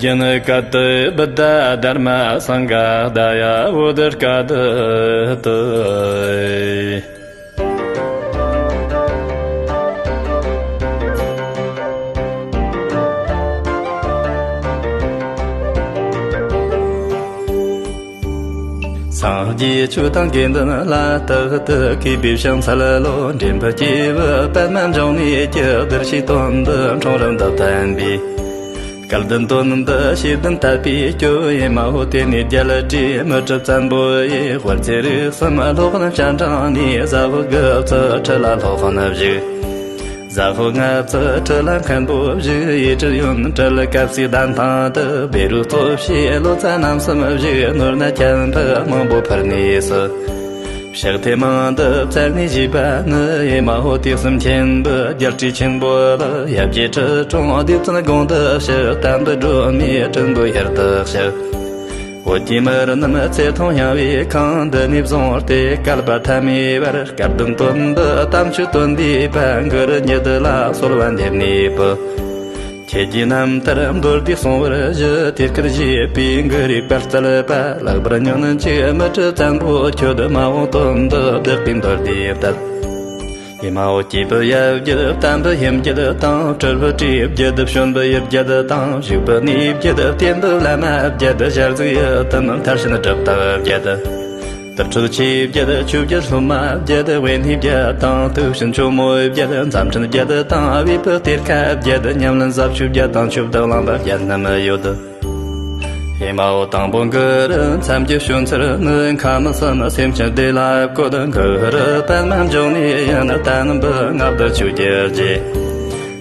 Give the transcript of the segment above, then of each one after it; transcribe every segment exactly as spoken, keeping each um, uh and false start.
རྒྱན་སྐད་དུ་བུདྡྷ་དྷརྨ་སངྒ་ཨཱ་དཱ་ཡ་བོ་དྷི་སྐད་དུ། སངས་རྒྱས་ཆོས་དང་དགེ་འདུན་ལ། རྟག་ཏུ་གུས་པས་ཕྱག་འཚལ་ལོ། འདྲེན་པར་སྐྱེས་བུ་པདྨ་འབྱུང་གནས་ཀྱི། གདུལ་བྱའི་དོན་འདི་འཁྲུངས་རབ་འདི་བསྟན་པའི། སྐལ་ལྡན་དོན་འདི་ཤེས་ལྡན་དད་པས་སྐྱོ། ཨེ་མ་ཧོ། དེ་ནས་རྒྱལ་སྲས་མུ་ཏིག་བཙན་པོ་ཡིས། དབུ་རྩེ་རིགས་གསུམ་སློབ་དཔོན་སྤྱན་དྲངས་ནས། ཟ་འོག་དགུ་བརྩེགས་ཁྲི་ལ་སློབ་དཔོན་བཞུགས། ཟ་འོག་ལྔ་བརྩེགས་ཁྲི་ལ་མཁན་པོ་བཞུགས། ཡེ་གྲི་གཡོན་གྲལ་གབ་སའི་གདན་ཐང་དུ། བཻ་རོ་གཙོ་བྱས་ལོ་ཙཱ་རྣམ་གསུམ་བཞུགས། ནོར་སྣ་ཁྱད་འཕགས་མང་པོ་ཕུལ་ནས་སུ། ཕྱག་ཐེངས་མང་དུ་བཙལ་ནས་བཞེས་པ་ནི། ཨེ་མ་ཧོ། དུས་གསུམ་མཁྱེན་པའི་རྒྱལ་སྲས་ཆེན་པོ་ལ། ཡབ་རྗེ་ཁྲི་སྲོང་ལྡེ་བཙན་དགུང་དུ་གཤེགས། དམ་པའི་སྒྲོན་མེ་སྲིན་པོའི་ཡུལ་དུ་གཤེགས། བོད་ཀྱི་མི་རབས་རྣམས་ཚེ་ཐུང་ཡངས་པའི་ཁང་། འདི་ནས་བཟུང་སྟེ་བསྐལ་པ་ཐ་མའི་བར། སྐལ་ལྡན་དོན་འདི་དམ་ཆོས་སྟོན་པའི་དཔལ། གུ་རུ་ཉིད་ལ་གསོལ་བ་འདེབས་ནས་བུ། ཁྱེད་ཀྱི་རྣམ་ཐར་མདོར་བསྡུས་གསུང་བར་ཞུ། དེ་སྐད་ཞུས་པས་གུ་རུས་བཀའ་སྩལ་པ། ལེགས་པར་ཉོན་ཅིག་མུ་ཏིག་བཙན་པོ་ཁྱོད། མ་འོངས་དོན་དུ་བདག་གིས་མདོར་བསྡུས་བསྟན། ཨེ་མ་ཧོ། སྐྱེས་བུ་ཡབ་རྒྱུད་བསྟན་པའི་ཡུམ་རྒྱུད་དང་། སྤྲུལ་པའི་སྤྲེའུ་རྒྱུད་བྱོན་པའི་ཡུལ་རྒྱུད་དང་། བཞུགས་པའི་གནས་རྒྱུད་བསྟན་པའི་བླ་མ་རྒྱུད། ཞལ་གཟིགས་ཡུལ་དུ་ནི་མཐར་ཕྱིན་སྒྲུབ་ཐབས་རྒྱུད། དུར་ཁྲོད་ཆོས་རྒྱལ་ཆོས་རྒྱལ་སློབ་མ་རྒྱལ། དབེན་གནས་རྒྱལ་དང་དུག་ཤིང་ཆུ་མོ་རྒྱལ། མཛའ་འཕྲིན་རྒྱལ་དང་བེ་པོ་གཏེར་ཁ་རྒྱལ། ཉམས་ལེན་ཟབ་ཆོས་རྒྱལ་དང་ཆོས་བདག་གླིང་པ་རྒྱལ་རྣམས་ཡོད། ཨེ་མ་ཧོ། དང་པོ་གུ་རུ་མཚན་གྱི་བྱོན་ཚུལ་ནི། ཁམས་གསུམ་སེམས་ཅན་བདེ་ལ་བཀོད། གུ་རུ་པདྨ་འབྱུང་གནས་ཡིན། བསྟན་པའི་མངའ་བདག་ཆོས་ཀྱི་རྗེ།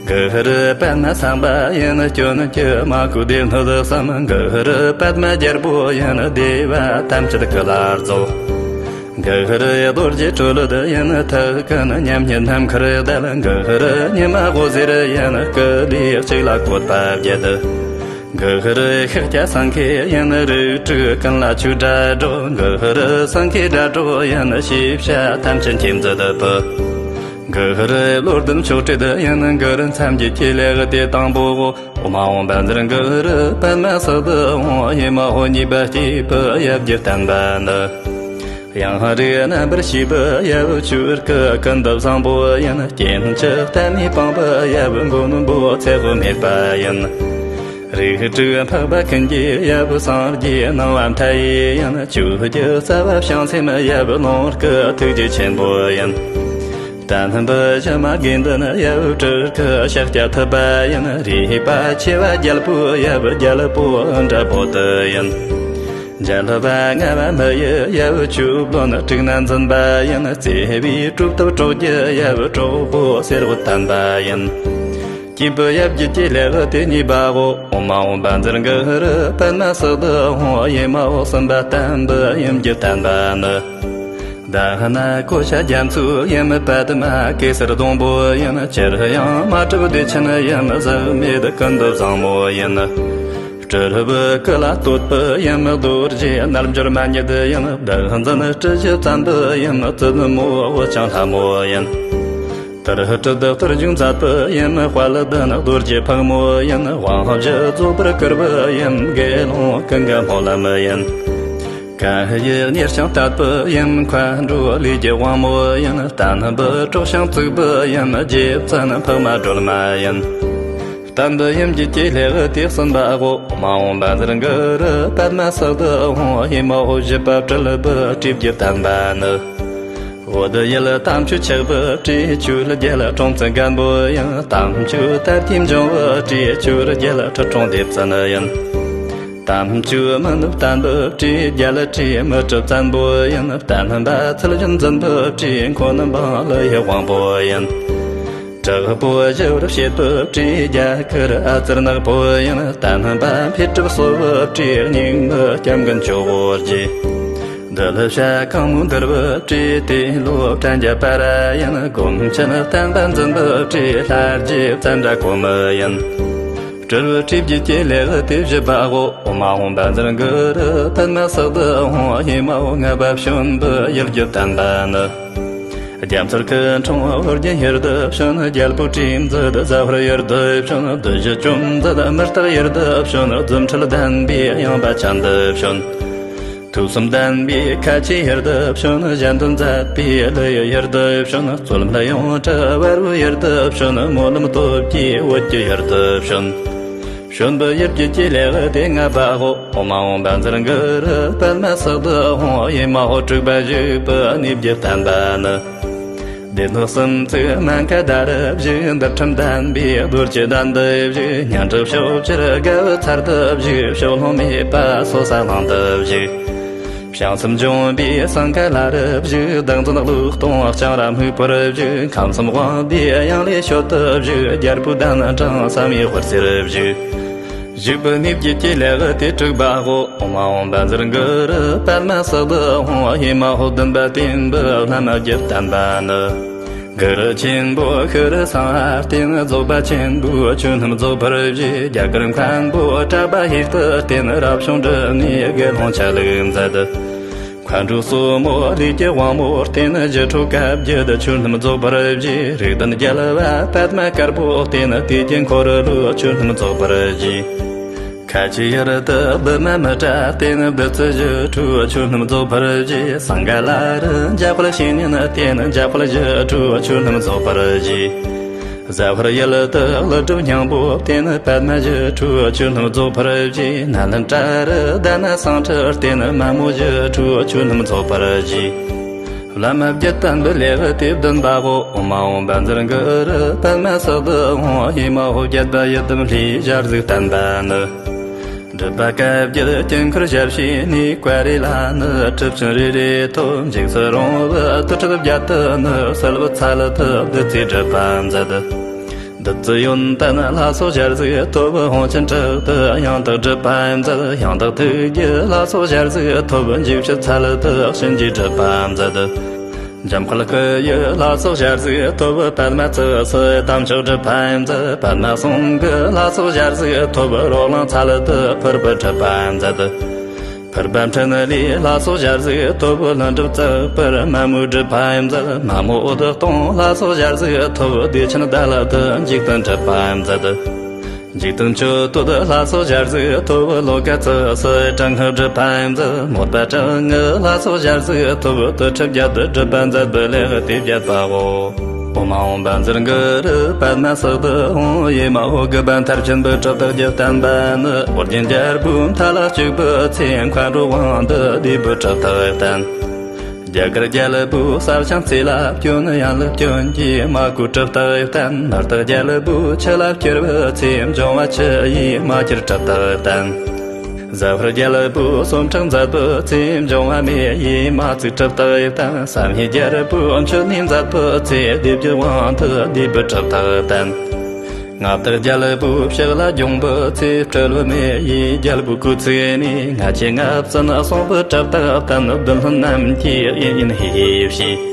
གུ་རུ་པདྨ་སམ་བྷ་ཡིན། སྐྱོན་གྱིས་མ་གོས་སྡེ་སྣོད་གསུམ། གུ་རུ་པདྨ་རྒྱལ་པོ་ཡིན། བདེ་བ་ཐམས་ཅད་སྐུ་ལ་རྫོགས། གུ་རུ་རྡོ་རྗེ་གྲོ་ལོད་ཡིན། ཐུགས་ཀུན་མཉམ་ཉིད་ནམ་མཁར་བརྡལ། གུ་རུ་ཉི་མ་འོད་ཟེར་ཡིན། སྐུ་ལུས་གཅིག་ལ་བཀོད་པ་བརྒྱད། གུ་རུ་ཤཱཀྱ་སེང་གེ་ཡིན། རིགས་དྲུག་ཀུན་ལ་ཆོས་སྒྲ་སྒྲོག། གུ་རུ་སེང་གེའི་སྒྲ་སྒྲོག་ཡིན། ཤེས་བྱ་ཐམས་ཅད་མཁྱེན་མཛད་པའི། གུ་རུ་བློ་ལྡན་མཆོག་སྲེད་ཡིན། གུ་རུ་མཚན་བརྒྱད་ཀྱི་ལེའུ་སྟེ་དང་པོའོ། ཨོཾ་ཨཱཿཧཱུྃ་བཛྲ་གུ་རུ་པདྨ་སིདྡྷི་ཧཱུྃ། ཨེ་མ་ཧོ། གཉིས་པ་སྐྱེས་བུ་ཡབ་རྒྱུད་བསྟན་པ་ནི། ཡང་རིགས་རྣམ་པར་ཤེས་པའི་ཡབ་ཆོས་སྐུ་ཀུན་ཏུ་བཟང་པོ་ཡིན། སྐྱེ་འཆི་ལྟ་མེད་སྤངས་པའི་ཡབ་མགོན་པོ་ཚེ་དཔག་མེད་པ་ཡིན། རིགས་དྲུག་འཕགས་པ་ཀུན་གྱི་ཡབ་སངས་རྒྱས་སྣང་བ་མཐའ་ཡས་ཡིན། ཆོས་ཀྱི་རྩ་བ་བྱང་སེམས་ཡབ་ལོངས་སྐུ་ཐུགས་རྗེ་ཆེན་པོ་ཡིན། བསྟན་པའི་གཞི་མ་དགེ་འདུན་ཡབ་སྤྲུལ་སྐུ་ཤཱཀྱ་ཐུབ་པ་ཡིན། རིག་པ་ཆེ་བ་རྒྱལ་པོའི་ཡབ་རྒྱལ་པོ་ཨིནྡྲ་བོ་དྷི་ཡིན། འཇལ་བ་ལྔ་བ་མི་ཡི་ཡབ་ཆོས་བློན་དྲུག་ན་འཛིན་པ་ཡིན། བརྩེ་བའི་གྲོས་བཏབ་གྲོགས་ཀྱི་ཡབ་གྲོགས་པོ་གསེར་འོད་ལྡན་པ་ཡིན། སྐྱེས་བུ་ཡབ་རྒྱུད་ཀྱི་ལེའུ་སྟེ་གཉིས་པའོ། ཨོཾ་ཨཱཿཧཱུྃ་བཛྲ་གུ་རུ་པདྨ་སིདྡྷི་ཧཱུྃ། ཨེ་མ་ཧོ། གསུམ་པ་བསྟན་པའི་ཡུམ་རྒྱུད་བསྟན་པ་ནི། དྷ་ན་ཀོ་ཤ་རྒྱ་མཚོའི་ཡུམ་པདྨ་གེ་སར་སྡོང་པོ་ཡིན། ཅིར་ཡང་མ་གྲུབ་བདེ་ཆེན་ཡུམ་གཟུགས་མེད་ཀུན་ཏུ་བཟང་མོ་ཡིན། སྤྲུལ་པའི་སྐུ་ལ་བསྟོད་པའི་ཡུམ་རྡོ་རྗེ་རྣལ་འབྱོར་མ་ཉིད་ཡིན། བདག་འཛིན་སྤྲུལ་གཞི་བཙན་པོའི་ཡུམ་བཙུན་མོ་བུ་ཆུང་ལྷ་མོ་ཡིན། དུར་ཁྲོད་དུ་གཏོར་བཅུག་མཛད་པའི་ཡུམ་དཔལ་ལྡན་རྡོ་རྗེ་ཕག་མོ་ཡིན། དབང་བཞི་རྫོགས་པར་བསྐུར་བའི་ཡུམ་དགེ་སློང་ཀུན་དགའ་སྨོན་ལམ་ཡིན། གང་ཡིད་གཉེར་ཞིང་དད་པའི་ཡུམ་མཁའ་འགྲོ་ལས་ཀྱི་དབང་མོ་ཡིན། བསྟན་པ་སྒྲོག་ཞིང་བཙུགས་པའི་ཡུམ་རྗེ་བཙུན་འཕགས་མ་སྒྲོལ་མ་ཡིན། བསྟན་པའི་ཡུམ་རྒྱུད་ཀྱི་ལེའུ་སྟེ་གསུམ་པའོ། ཨོཾ་ཨཱཿཧཱུྃ་བཛྲ་གུ་རུ་པདྨ་སིདྡྷི་ཧཱུྃ། ཨེ་མ་ཧོ། བཞི་པ་སྤྲུལ་པའི་སྤྲེའུ་རྒྱུད་བསྟན་པ་ནི། བོད་ཡུལ་དམ་ཆོས་ཆགས་པའི་སྤྲེའུ་ཆོས་རྒྱལ་སྲོང་བཙན་སྒམ་པོ་ཡིན། དམ་ཆོས་དར་རྒྱས་འབྱུང་བའི་སྤྲེའུ་ཆོས་རྒྱལ་ཁྲི་སྲོང་ལྡེ་བཙན་ཡིན། དམ་ཆོས་མི་ནུབ་བསྟན་པའི་སྤྲེའུ་རྒྱལ་སྲས་མུ་ཏིག་བཙན་པོ་ཡིན། བསྟན་པ་ཚུལ་བཞིན་འཛིན་པའི་སྤྲེའུ་འཁོར་འབངས་ལི་ཡི་དབང་པོ་ཡིན། དྲག་པོ་ཞི་བར་བྱེད་པའི་སྤྲེའུ་རྒྱ་གར་ཨ་ཙརྱ་ནག་པོ་ཡིན། བསྟན་པ་འཕེལ་གྲུབ་གསོ་བའི་སྤྲེའུ་སྙིང་མི་སྐྱབས་མགོན་ཇོ་བོ་རྗེ། གདུལ་བྱ་གང་མོས་འདུལ་བའི་སྤྲེའུ་ཏེ་ལོ་བྲན་རྒྱ་པར་ཡིན། སྒོམ་ཆེན་བསྟན་པ་འཛིན་པའི་སྤྲེའུ་ལྷ་རྗེ་བཙན་དགྲ་གོ་མི་ཡིན། སྤྲུལ་པའི་སྤྲེའུ་རྒྱུད་ཀྱི་ལེའུ་སྟེ་བཞི་པའོ། ཨོཾ་ཨཱཿཧཱུྃ་བཛྲ་གུ་རུ་པདྨ་སིདྡྷི་ཧཱུྃ། ཨེ་མ་ཧོ། ལྔ་པ་བྱོན་པའི་ཡུལ་རྒྱུད་བསྟན་པ་ནི། རྒྱ་མཚོར་སྐུ་འཁྲུངས་ཨོ་རྒྱན་ཡུལ་དུ་བྱོན། རྒྱལ་པོ་དྲིན་མཛད་ཟ་ཧོར་ཡུལ་དུ་བྱོན། བདུད་བཞི་བཅོམ་མཛད་མི་རྟག་ཡུལ་དུ་བྱོན། རྫུ་འཕྲུལ་ལྡན་པའི་ཡངས་པ་ཅན་དུ་བྱོན། ཐུགས་གསུམ་ལྡན་པའི་ཁ་ཆེའི་ཡུལ་དུ་བྱོན། གཞན་དོན་མཛད་པའི་ཀླུ་ཡི་ཡུལ་དུ་བྱོན། རྩོད་ལམ་ཡོངས་གྲགས་བལ་པོའི་ཡུལ་དུ་བྱོན། སྨོན་ལམ་སྟོབས་ཀྱིས་བོད་ཀྱི་ཡུལ་དུ་བྱོན། བྱོན་པའི་ཡུལ་གྱི་ལེའུ་སྟེ་ལྔ་པའོ། ཨོཾ་ཨཱཿཧཱུྃ་བཛྲ་གུ་རུ་པདྨ་སིདྡྷི་ཧཱུྃ། ཨེ་མ་ཧོ། དྲུག་པ་བཞུགས་པའི་གནས་བརྒྱད་བསྟན་པ་ནི། སྡེ་སྣོད་གསུམ་བཙུགས་སྨན་ཁང་དར་བཞུགས། འདུལ་ཁྲིམས་ལྡན་པའི་རྡོ་རྗེ་གདན་དུ་བཞུགས། སྙན་གྲགས་ཕྱོགས་བཅུར་དགའ་བའི་ཚལ་དུ་བཞུགས། ཕྱོགས་ལྷུང་མེད་པ་སོ་ས་གླིང་དུ་བཞུགས། བྱང་སེམས་ལྗོན་པའི་སིངྒ་ལ་རུ་བཞུགས། བདག་འཛིན་ཀླུ་སྟོང་ལྕང་ར་སྨུག་པོར་བཞུགས། ཁམས་གསུམ་དབང་སྡུད་ཡང་ལེ་ཤོད་དུ་བཞུགས། རྒྱལ་པོའི་གདན་དྲངས་བསམ་ཡས་དབུ་རྩེར་བཞུགས། བཞུགས་པའི་གནས་བརྒྱད་ཀྱི་ལེའུ་སྟེ་དྲུག་པའོ། ཨོཾ་ཨཱཿཧཱུྃ་བཛྲ་གུ་རུ་པདྨ་སིདྡྷི་ཧཱུྃ། ཨེ་མ་ཧོ། བདུན་པ་བསྟན་པའི་ལམ་བརྒྱད་བསྟན་པ་ནི། གུ་རུ་ཆེན་པོ་ཤྲཱི་སིང་ཧར་བསྟེན། རྫོགས་པ་ཆེན་པོའི་ཆོས་རྣམས་རྫོགས་པར་བཞེས། རྒྱ་གར་མཁན་པོ་གྲགས་པ་ཧེ་ཏུ་བསྟེན། རབ་བྱུང་སྒྲིབ་གནས་དགེ་སློང་ཆ་ལུགས་མཛད། མཁའ་འགྲོ་སྲུ་མོ་ལས་ཀྱི་དབང་མོ་བསྟེན། ཞི་ཁྲོ་བཀའ་བརྒྱད་ཆོས་རྣམས་རྫོགས་པར་བཞེས། རིགས་ལྡན་རྒྱལ་བ་པདྨ་དཀར་པོ་བསྟེན། དུས་ཀྱི་འཁོར་ལོའི་ཆོས་རྣམས་རྫོགས་པར་བཞེས། ཁ་ཆེའི་ཡུལ་དུ་བི་མ་མི་ཏྲ་བསྟེན། བདུད་རྩི་ཞི་ཁྲོའི་ཆོས་རྣམས་རྫོགས་པར་བཞེས། སིངྒ་ལ་རུ་འཇམ་དཔལ་བཤེས་གཉེན་བསྟེན། འཇམ་དཔལ་ཞི་ཁྲོའི་ཆོས་རྣམས་རྫོགས་པར་བཞེས། ཟ་ཧོར་ཡུལ་དུ་ཀླུ་སྒྲུབ་སྙིང་པོ་བསྟེན། པདྨ་ཞི་ཁྲོའི་ཆོས་རྣམས་རྫོགས་པར་བཞེས། ནཱ་ལེནྡྲ་རུ་ཟླ་ནག་སེང་ཁྲི་བསྟེན། མ་མོ་ཞི་ཁྲོའི་ཆོས་རྣམས་རྫོགས་པར་བཞེས། ལམ་བརྒྱད་བསྟན་པའི་ལེའུ་སྟེ་བདུན་པའོ། ཨོཾ་ཨཱཿཧཱུྃ་བཛྲ་གུ་རུ་པདྨ་སིདྡྷི་ཧཱུྃ། ཨེ་མ་ཧོ། བརྒྱད་པ་ཡི་དམ་ལྷའི་ཞལ་གཟིགས་བསྟན་པ་ནི། སྒྲུབ་པ་བཀའ་བརྒྱད་དཀྱིལ་འཁོར་ཞལ་ཕྱེ་ནས། བཀའ་རེ་ལ་ནི་གྲུབ་ཆེན་རེ་རེ་ཐོབ། འཇིགས་སུ་རུང་བའི་དུར་ཁྲོད་བརྒྱད་དུ་ནི། གསལ་བའི་ཚལ་དུ་བདུད་རྩིའི་སྒྲུབ་པ་མཛད། བདུད་རྩི་ཡོན་ཏན་ལ་སོགས་ཞལ་གཟིགས་ཐོབ། དབང་ཆེན་ཁྲག་ཏུ་ཡང་དག་སྒྲུབ་པ་མཛད། ཡང་དག་ཐུགས་རྒྱུད་ལ་སོགས་ཞལ་གཟིགས་ཐོབ། འཇིགས་བྱེད་ཚལ་དུ་གཤིན་རྗེའི་སྒྲུབ་པ་མཛད། འཇམ་དཔལ་སྐུ་ཡི་ལ་སོགས་ཞལ་གཟིགས་ཐོབ། པདྨ་ཙི་སི་དམ་ཆོས་སྒྲུབ་པ་མཛད། པདྨ་གསུང་གི་ལ་སོགས་ཞལ་གཟིགས་ཐོབ། རོ་ལངས་ཚལ་དུ་ཕུར་བུའི་སྒྲུབ་པ་མཛད། ཕུར་པ་འཕྲིན་ལས་ལ་སོགས་ཞལ་གཟིགས་ཐོབ། ལྷུན་གྲུབ་བརྩེགས་པར་མ་མོའི་སྒྲུབ་པ་མཛད། མ་མོ་འོད་སྟོང་ལ་སོགས་ཞལ་གཟིགས་ཐོབ། བདེ་ཆེན་བརྡལ་དུ་འཇིག་རྟེན་སྒྲུབ་པ་མཛད། འཇིག་རྟེན་མཆོད་བསྟོད་ལ་སོགས་ཞལ་གཟིགས་ཐོབ། ལོ་ཀ་ཙི་སི་དྲག་སྔགས་སྒྲུབ་པ་མཛད། མོད་པ་དྲག་སྔགས་ལ་སོགས་ཞལ་གཟིགས་ཐོབ། དུར་ཁྲོད་བརྒྱད་དུ་སྒྲུབ་པ་མཛད་པའི་ལེའུ་སྟེ་བརྒྱད་པའོ། ཨོཾ་ཨཱཿཧཱུྃ་བཛྲ་གུ་རུ་པདྨ་སིདྡྷི་ཧཱུྃ། ཨེ་མ་ཧོ། དགུ་པ་མཐར་ཕྱིན་པའི་གྲུབ་རྟགས་བརྒྱད་བསྟན་པ་ནི། ཨོ་རྒྱན་རྒྱལ་པོའི་མཐའ་ལ་སྤྱུགས་པའི་ཚེ། མཁའ་འགྲོ་དབང་དུ་བསྡུས་པའི་གྲུབ་རྟགས་བསྟན། རྒྱ་གར་རྒྱལ་པོའི་ས་ཆ་རྩེ་ལ་བསྐྱོན། ཡན་ལག་བསྐྱོན་གྱིས་མ་གོས་གྲུབ་རྟགས་བསྟན། ནུབ་རྟགས་རྒྱལ་པོའི་ཆུ་ལ་བསྐྱུར་བའི་ཚེ། འབྱུང་བ་ཆུ་ཡིས་མ་གྱུར་གྲུབ་རྟགས་བསྟན། ཟ་ཧོར་རྒྱལ་པོའི་སོ་ཁྲག་མཛད་པའི་ཚེ། འབྱུང་བ་མེ་ཡིས་མ་ཚིག་གྲུབ་རྟགས་བསྟན། བསམ་ཡས་རྒྱལ་པོའི་མཆོད་གནས་མཛད་པའི་ཚེ། སྡེ་བརྒྱད་དབང་དུ་བསྡུས་པའི་གྲུབ་རྟགས་བསྟན། མངའ་བདག་རྒྱལ་པོའི་ཕྱག་ལ་སྦྱོངས་པའི་ཚེ། སྤྲུལ་པའི་མེ་ཡིས་རྒྱལ་པོའི་སྐུ་ཚིག་ནས། ང་ཆེ་ང་བཙུན་གསུངས་པའི་གྲུབ་རྟགས་བསྟན། བདུད་བློན་རྣམས་ཀྱིས་ཡིན་ཡིན་ཧི་ཧི་བྱས།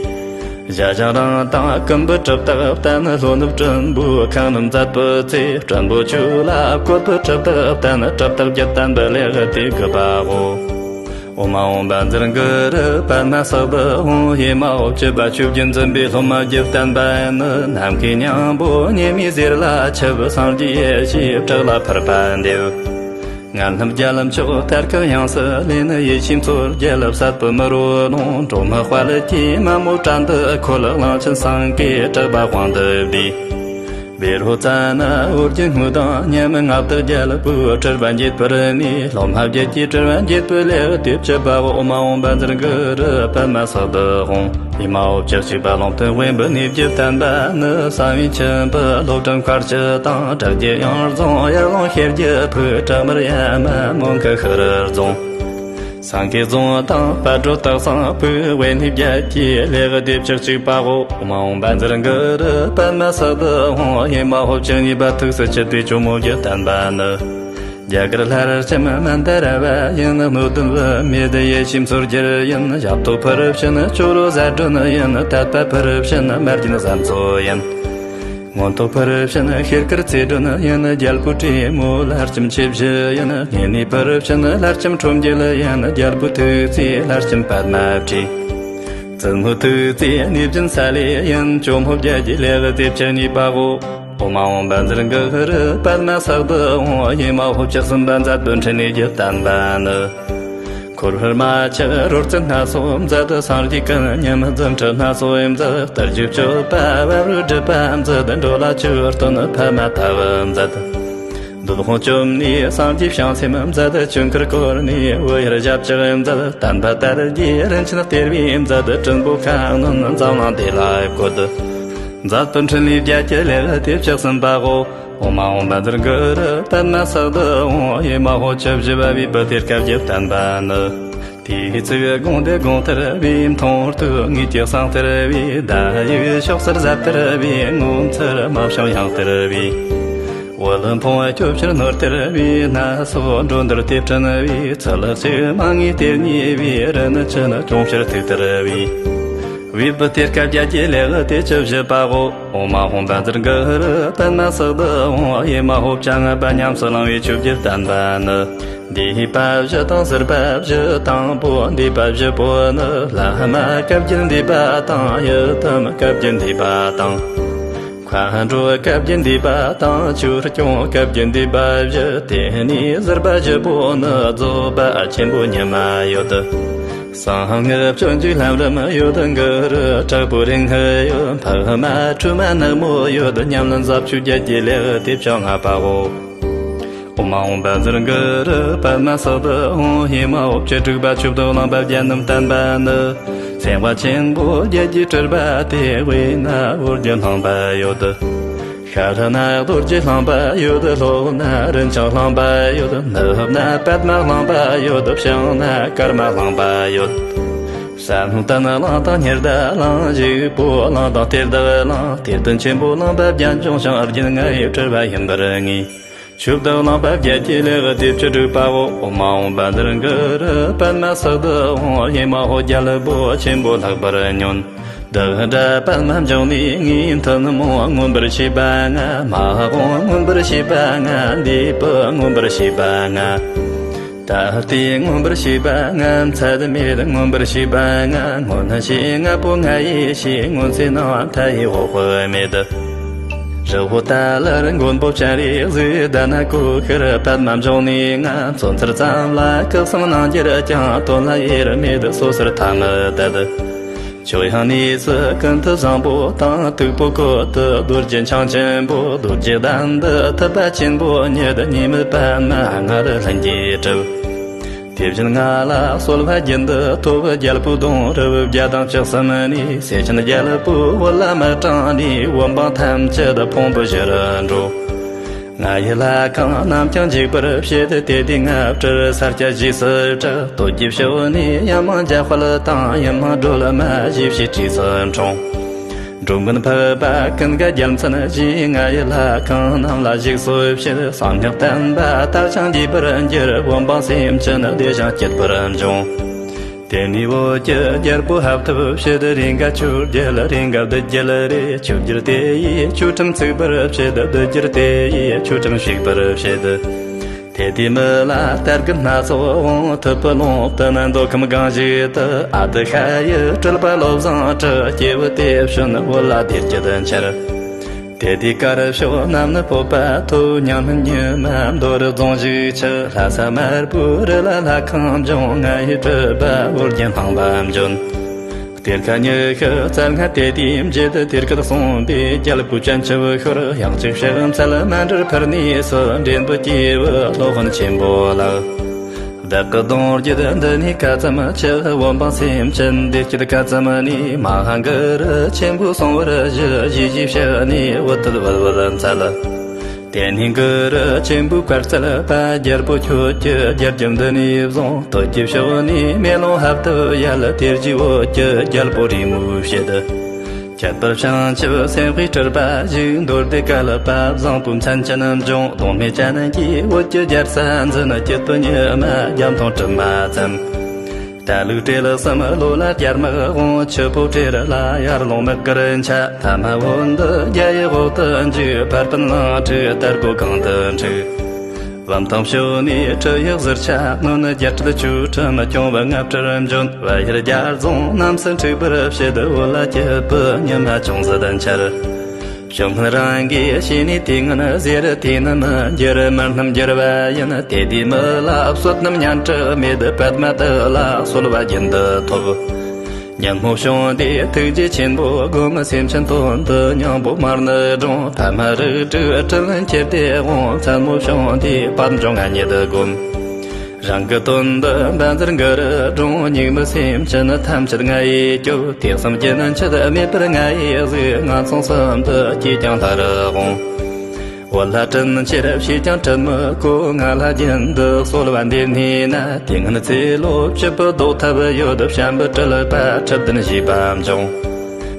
ཞྭ་ཞང་རང་དང་བཀུམ་པའི་གྲུབ་རྟགས་བསྟན། ལྷོ་ནུབ་སྲིན་པོའི་ཁང་རྣམས་མཛད་པའི་ཚེ། སྲིན་པོ་ཆོས་ལ་བཀོད་པའི་གྲུབ་རྟགས་བསྟན། གྲུབ་རྟགས་བརྒྱད་བསྟན་པའི་ལེའུ་སྟེ་དགུ་པའོ། ཨོཾ་ཨཱཿཧཱུྃ་བཛྲ་གུ་རུ་པདྨ་སིདྡྷི་ཧཱུྃ། ཨེ་མ་ཧོ། བཅུ་པ་ཆོས་བརྒྱད་འཛིན་པའི་སློབ་མ་བརྒྱད་བསྟན་པ་ནི། ནམ་མཁའི་སྙིང་པོ་ཉི་མའི་ཟེར་ལ་ཆིབས། སངས་རྒྱས་ཡེ་ཤེས་བྲག་ལ་ཕུར་པ་འདེབས། ངན་ལམ་རྒྱལ་མཆོག་ཐར་ཁུར་ཡང་སུ་ལེན། ཡེ་ཤེས་མཚོ་རྒྱལ་བསད་པའི་མི་རོ་ལངས། འབྲོག་མི་དཔལ་གྱིས་མ་མོའི་བྲན་དུ་ཁོལ། གླང་ཆེན་སེང་གེ་གྲགས་པ་དབང་དུ་བསྡུས། བཻ་རོ་ཙ་ན་ཨོ་རྒྱན་དངོས་དང་མཉམ། མངའ་བདག་རྒྱལ་པོའི་སྤྲུལ་པ་འགྱེད་པར་ནུས། སློབ་མ་བརྒྱད་ཀྱིས་སྤྲུལ་པ་འགྱེད་པའི་ལེའུ་སྟེ་བཅུ་པའོ། ཨོཾ་ཨཱཿཧཱུྃ་བཛྲ་གུ་རུ་པདྨ་སིདྡྷི་ཧཱུྃ། ཨེ་མ་ཧོ། བཅུ་གཅིག་པ་ཀློང་རྟོགས་དབེན་པའི་གནས་བརྒྱད་བསྟན་པ་ནི། གསང་བའི་ཁྱུ་འབུམ་ལོ་བཀྲ་མཁར་བཅུ་དང་། བྲག་བརྒྱད་གཡང་རྫོང་ཡར་ཀླུང་ཤེལ་གྱི་ཕུག་བྲག་དམར་ཡ་མ་མོན་གྱི་ཤར་རྫོང་། སེང་གེ་རྫོང་དང་སྤ་གྲོ་སྟག་ཚང་ཕུག་དབེན་གནས་བརྒྱད་ཀྱི་ལེའུ་སྟེ་བཅུ་གཅིག་པའོ། ཨོཾ་ཨཱཿཧཱུྃ་བཛྲ་གུ་རུ་པདྨ་སིདྡྷི་ཧཱུྃ། ཨེ་མ་ཧོ། བཅུ་གཉིས་པ་ཐུགས་སུ་ཆུད་པའི་ཇོ་མོ་བརྒྱད་བསྟན་པ་ནི། རྒྱ་གར་ལྷ་ལྕམ་མན་དཱ་ར་བ་ཡིན། སྣོད་ལྡན་བུད་མེད་ཡེ་ཤེས་མཚོ་རྒྱལ་ཡིན། ཞབས་ཏོག་ཕུར་བྱེད་ཅོག་རོ་བཟའ་སྒྲོན་ཡིན། དད་པ་ཕུར་བྱེད་མ་རྒྱན་བཟའ་མཚོ་ཡིན། མངོན་རྟོགས་ཕུར་བྱེད་ཤེལ་དཀར་རྩེ་སྒྲོན་ཡིན། རྒྱལ་པོའི་བྲན་མོ་ལྷ་ལྕམ་མཆེད་བཞི་ཡིན། སྙེ་ནས་ཕུར་བྱེད་ལྷ་ལྕམ་ཁྲོམ་རྒྱལ་ཡིན། རྒྱལ་པོའི་ཐུགས་བརྩེ་ལྷ་ལྕམ་པདྨ་བྲིས། བཙུན་མོ་ཐུགས་བརྩེ་ནུས་རྒྱུན་ས་ལེ་ཡིན། ཇོ་མོ་བརྒྱད་ཀྱི་ལེའུ་སྟེ་བཅུ་གཉིས་པའོ། ཨོཾ་ཨཱཿཧཱུྃ་བཛྲ་གུ་རུ་པདྨ་སིདྡྷི་ཧཱུྃ། ཨེ་མ་ཧོ། བཅུ་གསུམ་པ་མཛད་པའི་འཕྲིན་ལས་ཀྱི་བསྟན་པ་ནི། འཁོར་བར་མ་ཆགས་རོལ་རྩེད་སྣ་ཚོགས་མཛད། སངས་རྒྱས་ཀུན་མཉམ་རྫུ་འཕྲུལ་སྣ་ཚོགས་མཛད། རྟུལ་ཞུགས་སྤྱོད་པ་བར་རོའི་སྒྲིབ་པ་མཛད། འགྲོ་ལ་ཆོས་སྟོན་ཕ་མ་ལྟ་བུ་མཛད། འདོད་དཔུང་བཅོམ་ནས་སངས་རྒྱས་བྱང་སེམས་མཛད། ཆོས་འཁོར་བསྐོར་ནས་འོད་ཡར་ཞབས་ཕྱག་མཛད། བསྟན་པ་དར་རྒྱས་རིན་ཆེན་གཏེར་བུས་མཛད། སྲིན་པོ་ཁ་གནོན་འཛམ་གླིང་བདེ་ལ་བཀོད། མཛད་པའི་འཕྲིན་ལས་བརྒྱད་ཀྱི་ལེའུ་སྟེ་བཅུ་གསུམ་པའོ། ཨོཾ་ཨཱཿཧཱུྃ་བཛྲ་གུ་རུ་པདྨ་སིདྡྷི་ཧཱུྃ། ཨེ་མ་ཧོ། བཅུ་བཞི་པ་བི་པུ་ཏིར་ཁ་གྱི་བསྟན་པ་ནི། དུས་གཅིག་དགོངས་འདི་དགོངས་ཐེར་བས། མཐོང་ཐོས་ངེས་ཀྱི་གསང་ཐེར་བས། ད་ཡིག་ཕྱོགས་སར་ཟབ་ཐེར་བས། ངོ་མཚར་སྨྲ་བྱང་ཡང་ཐེར་བས། འོད་འཕོངས་སྐྱོབ་ཕྱིར་ནོར་ཐེར་བས། སྣ་ཚོགས་འགྲོ་འདིར་དེ་བསྐྲུན་བས། ཚུལ་ལེགས་ཤིག་མ་ངེས་དེ་ཉེས་པས། རིན་ཆེན་སྐྱོང་ཕྱིར་ཐུགས་ཐེར་བས། བི་པུ་ཏིར་ཁ་བརྒྱད་ཀྱི་ལེའུ་སྟེ་བཅུ་བཞི་པའོ། ཨོཾ་ཨཱཿཧཱུྃ་བཛྲ་གུ་རུ་པདྨ་སིདྡྷི་ཧཱུྃ། ཨེ་མ་ཧོ། བཅོ་ལྔ་པ་ཉམས་སུ་བླང་བའི་ཆོས་བརྒྱད་བསྟན་པ་ནི། འདུས་པ་བཞི་དང་ཟུར་པ་བཞི། དང་པོ་འདུས་པ་བཞི་པོ་ནི། བླ་མ་བཀའ་བརྒྱུད་འདུས་པ་དང་། ཡི་དམ་བཀའ་བརྒྱུད་འདུས་པ་དང་། མཁའ་འགྲོ་བཀའ་བརྒྱུད་འདུས་པ་དང་། ཆོས་སྐྱོང་བཀའ་བརྒྱུད་འདུས་པ་བཞི། དེ་ནས་ཟུར་པ་བཞི་པོ་ནི། རྫོགས་པ་ཆེན་པོ་ཉི་མ་ཡོད། གསང་སྔགས་སྤྱོད་འཇུག་ལམ་རིམ་ཡོད། གུ་རུ་དྲག་པོའི་རིང་སྔགས་ཡོད། འཕགས་མ་ཁྲོས་མ་ནག་མོ་ཡོད། ཉམས་ལེན་ཟབ་ཆོས་བརྒྱད་ཀྱི་ལེའུ་སྟེ་བཅོ་ལྔ་པའོ། ཨོཾ་ཨཱཿཧཱུྃ་བཛྲ་གུ་རུ་པདྨ་སིདྡྷི་ཧཱུྃ། ཨེ་མ་ཧོ། བཅུ་དྲུག་པ་ཆོས་བདག་གླིང་པ་བརྒྱད་རྣམས་བསྟན་པ་ནི། སེམས་དཔའ་ཆེན་པོ་བརྒྱད་ཀྱི་སྤྲུལ་པ་སྟེ། དབུས་ན་ཨོ་རྒྱན་གླིང་པ་ཡོད། ཤར་ན་རྡོ་རྗེ་གླིང་པ་ཡོད། ལྷོ་ན་རིན་ཆེན་གླིང་པ་ཡོད། ནུབ་ན་པདྨ་གླིང་པ་ཡོད། བྱང་ན་ཀརྨ་གླིང་པ་ཡོད། བསམ་གཏན་གླིང་དང་ཉི་ཟླ་གླིང་། བཞུགས་པོ་གླིང་དང་གཏེར་བདག་གླིང་། གཏེར་སྟོན་ཆེན་པོ་གླིང་པ་བརྒྱད་འབྱུང་ཞིང་། རྒྱུན་ལྔ་ཡི་སྤྲུལ་པ་ཡིན་པར་ངེས། ཆོས་བདག་གླིང་པ་བརྒྱད་ཀྱི་ལེའུ་སྟེ་བཅུ་དྲུག་པའོ། ཨོཾ་ཨཱཿཧཱུྃ་བཛྲ་གུ་རུ་པདྨ་སིདྡྷི་ཧཱུྃ། ཨེ་མ་ཧོ། རྒྱལ་པོ་ཆེན་པོ་ལྷག་པར་ཉོན། བདག་འདྲ་པདྨ་འབྱུང་གནས་ངས། ཐུན་མོང་མངོན་པར་ཤེས་པ་ལྔ། མ་འོངས་མངོན་པར་ཤེས་པ་ལྔ། འདས་པ་མངོན་པར་ཤེས་པ་ལྔ། ད་ལྟའི་མངོན་པར་ཤེས་པ་ལྔ། ཚད་མེད་མངོན་པར་ཤེས་པ་ལྔ། མངོན་ཤེས་ལྔ་པོ་ང་ཡིས་ཤེས། མངོན་གསལ་སྣང་མཐའ་ཡས་འོག་མེད། ཧྲིལ་བོ་ཏཱ་ལར་མགོན་པོ་སྤྱན་རས་གཟིགས། དྷ་ན་ཀོ་ཤར་པདྨ་འབྱུང་གནས་ང་། མཚོན་ཚུལ་ཙམ་ལ་སྐུ་གསུམ་སྣང་རྒྱུར་ཀྱང་། དོན་ལ་དབྱེར་མེད་སོ་སོར་ཐ་མི་དད། ཆོས་དབྱིངས་གནས་སུ་ཀུན་ཏུ་བཟང་པོ་དང་། སྟུག་པོ་བཀོད་དུ་རྡོ་རྗེ་འཆང་ཆེན་པོ། རྡོ་རྗེ་གདན་དུ་ཐུབ་པ་ཆེན་པོ་ཉིད། ཉེས་དམིགས་པདྨ་སྔར་ལྷུན་གྱིས་གྲུབ། དེ་བཞིན་ང་ལ་གསོལ་བ་རྒྱུན་དུ་ཐོབ། རྒྱལ་པོ་གདུང་རབས་བརྒྱ་དང་བཅུ་གསུམ་ནས། སེ་ཆེན་རྒྱལ་པོའི་བུ་ལ་མི་སྤྲང་ནས། བོད་འབངས་ཐམས་ཅད་ཕུང་པོ་བཞི་རུ་འགྲོ། ང་ཡི་ལྷ་ཁང་རྣམས་ཀྱང་འཇིག་པར་བྱེད། དེ་དུས་ང་སྤྲུལ་ས་སྐྱ་བཞེས་སུ་གྲགས། སྟོད་ཀྱི་ཕྱོགས་ནས་ཡམ་མང་རྒྱ་དཔལ་དང་། ཡུམ་མང་སྒྲོལ་མ་ཞེས་བྱའི་བྲིས་སུ་འཁྲུངས། འགྲོ་མགོན་འཕགས་པ་ཀུན་དགའ་རྒྱལ་མཚན་བཞིན། ང་ཡི་ལྷ་ཁང་རྣམས་ལ་ཞིག་གསོ་བྱེད། གསང་སྔགས་བསྟན་པ་དར་ཞིང་རྒྱས་པར་འགྱུར། བོད་འབངས་སེམས་ཅན་བདེ་ཞིང་སྐྱིད་པར་འབྱུང་། དེ་ནས་བོད་ཀྱི་རྒྱལ་པོ་ཧབ་ཐོབ་བྱེད། རེ་འགའ་ཆོས་རྒྱལ་རེ་འགའ་བདུད་རྒྱལ་རེ། ཆོས་རྒྱལ་དེ་ཡིས་ཆོས་ཁྲིམས་བཙུགས་པར་བྱེད། བདུད་རྒྱལ་དེ་ཡིས་ཆོས་ཁྲིམས་བཤིག་པར་བྱེད། དེ་དུས་མི་ལ་རྟ་རྒོད་སྣ་ཚོགས་འོང་། ཐུབ་པའི་ཀློང་དུ་ནི་མདོ་ཁམས་སྒང་ཞིག་ཏུ། ཨ་ཏི་ཤ་ཡི་སྤྲུལ་པ་བློ་བཟང་གྲགས། སྐྱེས་བུ་དེ་བྱོན་བོད་ལ་བདེ་སྐྱིད་འཆར། དེ་དུས་དཀར་ཕྱོགས་རྣམས་ནི་སྤོབས་པ་ཐོབ། ཉམས་ལེན་ཉི་མ་མདོ་རུ་རྫོང་ཞིག་ཆགས། ལྷ་ས་དམར་པོའི་རི་ལ་ལྷ་ཁང་འབྱུང་། ང་ཡི་སྤྲུལ་པ་ཨོ་རྒྱན་གླིང་པ་འབྱོན། གཏེར་ཁ་ཉི་ཤུ་རྩ་ལྔ་དེ་དུས་འབྱེད། དེར་སྐད་གསུངས་པས་རྒྱལ་པོའི་སྤྱན་ཆབ་ཤོར། ཡང་གཅིག་ཕྱག་འཚལ་མཎྜལ་ཕུལ་ནས་སུ། འདྲེན་པའི་སྐྱེས་བུ་སློབ་དཔོན་ཆེན་པོ་ལགས། བདག་གི་གདུང་རྒྱུད་འདི་ནས་ག་ཙམ་ཆད། བོད་འབངས་སེམས་ཅན་བདེ་སྐྱིད་ག་ཙམ་ནུས། མ་ཧཱ་གུ་རུ་ཆེན་པོས་གསུང་བར་ཞུ། ཞེས་ཞུས་ཕྱག་ནས་འོད་དུ་ཝལ་ཝལ་འཚལ། དེ་ནས་གུ་རུ་ཆེན་པོས་བཀའ་སྩལ་པ། རྒྱལ་པོ་ཁྱོད་ཀྱི་རྒྱལ་རྒྱུད་འདི་ནས་བཟུང་། སྟོད་ཀྱི་ཕྱོགས་ནས་མེ་ལོང་ཧབ་ཏུ་ཡལ། དེ་རྗེས་བོད་ཀྱི་རྒྱལ་པོ་རེ་མོས་བྱེད། ཁྱད་པར་བྱང་ཆུབ་སེམས་དཔའི་སྤྲུལ་པ་ཞིག་མདོ་སྡེ་བཀའ་སློབ་པ་བཟང་པོའི་མཚན་ཅན་འབྱུང་། གདོང་མའི་སྤྱན་གྱིས་བོད་ཀྱི་རྒྱལ་ས་འཛིན། སྐྱིད་པའི་ཉི་མ་རྒྱ་མཐོང་གྲིབ་མ་ཙམ། རྟ་ལུག་སྤྲེལ་གསུམ་ལོ་ལ་རྒྱལ་དམག་དབང་། ཆུ་ཕོ་སྤྲེལ་ལ་ཡར་ལུང་དམག་གིར་འཆའ། ཐ་མ་བོད་འདི་རྒྱ་ཡི་འོག་ཏུ་འཇུག་ཕར་པན་གླིང་འཁྲུག་དར་གོས་གང་དུ་འཁྲུག་བམ་ཐང་ཕྱོགས་ནས་ཁྲི་ཡག་ཟུར་ཆ་སྣོན། རྒྱལ་སྲིད་ཆོས་ཁྲིམས་སྐྱོང་བའི་རྔ་སྒྲ་འབྱོན། བལ་ཡུལ་རྒྱལ་རྫོང་རྣམ་སྲས་འཁྲུག་པར་བྱེད། བོད་ལ་སྐྱིད་པའི་ཉི་མ་ཅུང་ཟད་འཆར། བྱུང་སྔོན་རང་གིས་ཤེས་ནས་དེ་སྔོན་ཟེར། དེ་ནི་མི་འགྱུར་མི་རྣམས་འགྱུར་བ་ཡིན། དེ་དུས་མི་ལ་བསོད་ནམས་སྙན་གྲགས་མེད། པདྨ་དེ་ལ་གསོལ་བ་རྒྱུན་དུ་ཐོབ། ཉིན་མོ་བྱུང་སྟེ་ཐུགས་རྗེ་ཆེན་པོ་བསྒོམ། སེམས་ཅན་དོན་དུ་སྙིང་པོ་མར་ནི་སྒྲོངས། ཐ་མ་རིགས་དྲུག་དྲིན་ལན་འཁྱེར་ཏེ་འོང་། མཚན་མོ་བྱུང་སྟེ་དཔལ་འབྱུང་ང་ཉིད་བསྒོམ། རང་གི་དོན་དུ་བཛྲ་གུ་རུ་སྒྲོངས། སྙིགས་མའི་སེམས་ཅན་ཐམས་ཅད་ང་ཡིས་སྐྱོབ། དུས་གསུམ་རྒྱུན་ཆད་མེད་པར་ང་ཡིས་གཟིགས། ངན་སོང་གསུམ་དུ་སྐྱེས་ཀྱང་སླར་འོང་། བོད་ལ་དྲིན་ཆེར་བྱས་ཀྱང་དྲིན་མི་གོ། ང་ལ་རྒྱུན་དུ་གསོལ་བ་འདེབས་ནུས་ན། དེ་སྔོན་ཚེ་ལོ་བཅུ་པོ་ལྡོག་ཐབས་ཡོད། བྱམས་པའི་སྤྲུལ་པ་ཁྲི་བདུན་བཞེས་པ་འབྱུང་།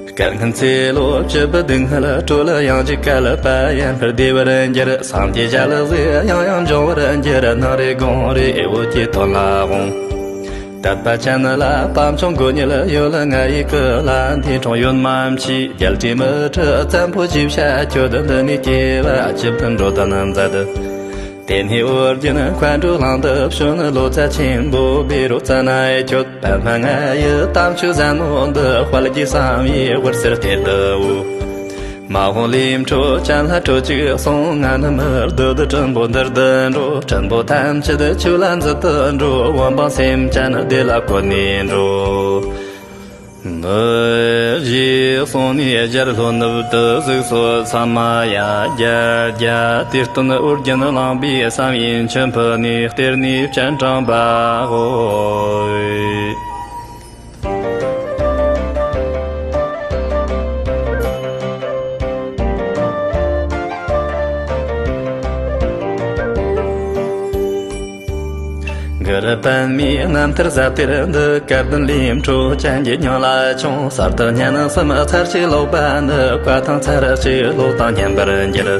སྐལ་སྔོན་ཚེ་ལོ་བཅུ་པོ་སྡུག་བསྔལ་སྤྲོ་ལ། ཡང་གཅིག་བསྐལ་པ་ཡན་ཕར་བདེ་བར་འགྱུར། སངས་རྒྱས་ཞལ་གཟིགས་ཡང་ཡང་འབྱུང་བར་འགྱུར། སྣང་རེ་དགོངས་རེ་འོད་ཀྱི་དོན་ལ་འོང་། དད་པ་ཅན་ལ་དཔལ་འབྱུང་དགོས་ཉིད་ཡོད། ང་ཡི་སྐུ་ལ་འདས་འཁྲུངས་ཡོད་མ་མཆིས། རྒྱལ་སྲས་མི་ཁྲི་བཙན་པོ་ཞེས་བྱ་ཁྱོད། འདི་ནས་སྐྱེ་བ་བཅུ་བདུན་འགྲོ་དོན་མཛད། དེ་ནས་ཨོ་རྒྱན་མཁའ་འགྲོའི་གླིང་དུ་བྱོན། ལོ་ཙཱ་ཆེན་པོ་བཻ་རོ་ཙ་ན་ཡི་ཁྱོད། པདྨ་ང་ཡི་དམ་ཆོས་ཟབ་མོ་འདི། དཔལ་གྱི་བསམ་ཡས་འོད་ཟེར་གཏེར་དུ་བོ། མ་འོངས་ལས་འཕྲོ་ཅན་ལ་སྤྲོད་ཅིག་གསུངས། ང་ནི་མི་བདུད་སྲིན་པོ་འདིར་དུ་འགྲོ། སྲིན་པོ་ཐམས་ཅད་ཆོས་ལ་འཛིན་དུ་འགྲོ། བོད་འབངས་སེམས་ཅན་བདེ་ལ་བཀོད་ནས་འགྲོ། འདི་ཞེས་གསུངས་ནས་རྒྱལ་ལྷོ་ནུབ་ཏུ་གཟིགས་སོ་ས་མ་ཡ་རྒྱ་རྒྱ། དེ་སྟོན་ཨོ་རྒྱན་གླིང་པའི་བསམ་ཡས་མཆིམས་ཕུ་ནས། གཏེར་ནས་སྤྱན་དྲངས་པའོ། གུ་རུ་པདྨའི་རྣམ་ཐར་ཟབ་གཏེར་འདི། སྐལ་ལྡན་ལས་འཕྲོ་ཅན་གྱི་སྙིང་ལ་ཆོངས། གསར་དུ་སྙན་གསན་ཚར་གཅིག་ཀློག་པ་ནི། བཀའ་ཐང་ཚར་གཅིག་ཀློག་དང་མཉམ་པར་འགྱུར།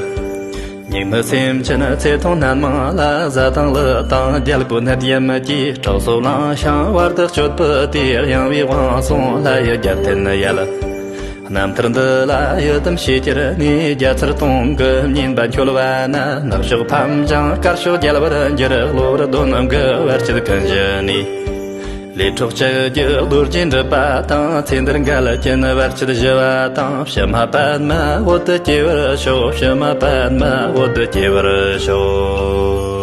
སྙིགས་མའི་སེམས་ཅན་ཚེ་ཐུང་ནད་མང་ལ། བཟའ་དང་གླུ་དང་རྒྱལ་པོའི་ནད་ཡམས་ཀྱིས། སྲོག་གསོ་བླང་བྱང་བར་དུ་གཅོད་པའི་དུས། གཡེང་བའི་དབང་སོང་ལྷ་ཡི་རྒྱལ་བསྟན་ཡལ། རྣམ་ཐར་འདི་ལ་ཡི་དམ་ཞེས་གྱུར་ནས། རྒྱལ་ཚར་སྟོང་གི་བསྙེན་པ་འཁྱོལ་བ་ན། ནུབ་ཕྱོགས་ཕམ་ཅིང་དཀར་ཕྱོགས་རྒྱལ་བར་འགྱུར། གློ་བུར་གདོན་དགུ་བར་ཆད་ཀུན་ཞི་ནས། ལས་འཕྲོག་བཅུད་ཀྱི་རྡོ་རྗེ་འགྲུབ་པ་དང་། ཚེ་འདིར་འགལ་རྐྱེན་བར་ཆད་ཞི་བ་དང་། ཕྱི་མ་པདྨ་འོད་དུ་སྐྱེ་བར་ཤོག་ཕྱི་མ་པདྨ་འོད་དུ་སྐྱེ་བར་ཤོག